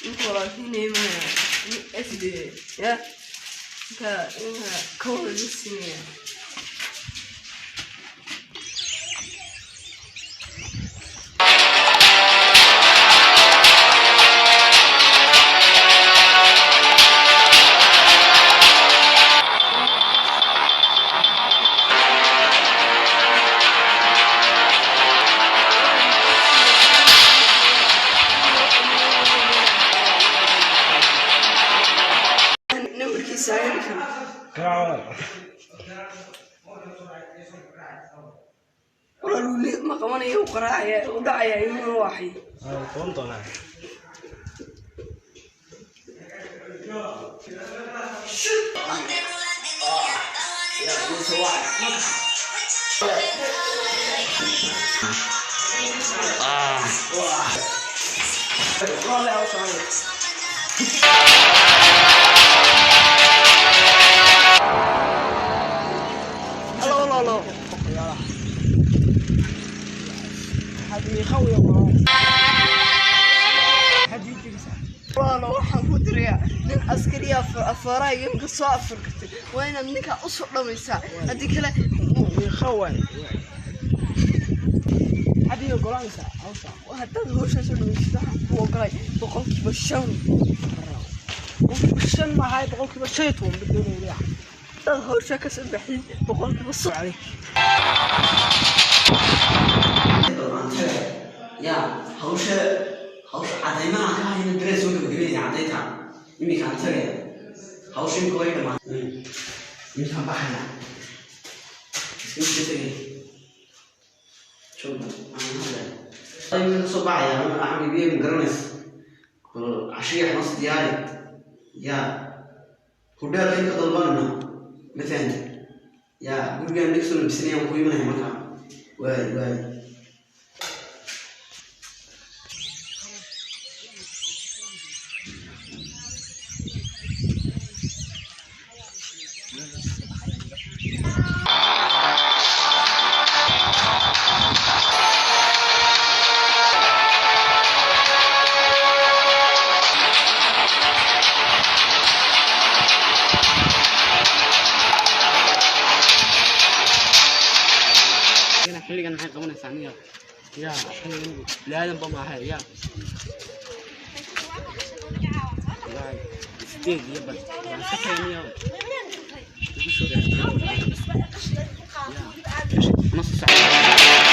Ninka walaalkiin imanaya SD ya ninka ka wada siinaya. Nambarkiisa ninkan. Walaal ma qabanayo, u qaraacaya, u dhacaya inuu waaxay. Qaban doonaa. Halo, halo, halo. Walaalo, waxaan ku dirayaa nin askari afaaraha iminka soo afarkatay. Waa inaad ninkaa usoo dhamaysaa, haddii kale. Haddaad hawshaa soo dhamaysid, waxaan ku ogolay 5%. 5% maahay, 15% ba doonaya. Haddaad hawshaa kasoo baxdid, 30%. Ya, hawsha cadaymaha ka hayna daree soo gabagabeynaya cadaynta. Iminkaan tagaya, hawsha imika way dhamaatay, iminkaan baxaya, iska iska tagay jooga aan hadlaya, iminka kasoo baxaya axmed biye, ma garanaysa? Bal cashiya nos diyaari ya, hudheelka inka dalbanayna, ma fahanta? Ya, gurigaan dhig soo labisanayaan, ku imanaya markaa. Waay waay. Xilligan maxay qabanaysaa aniga? Ya, xilligan biniaadanba maahay. Ya, wallaahi sideed iyo bar waan iska tagay. Igu soo. Ya, nus saac.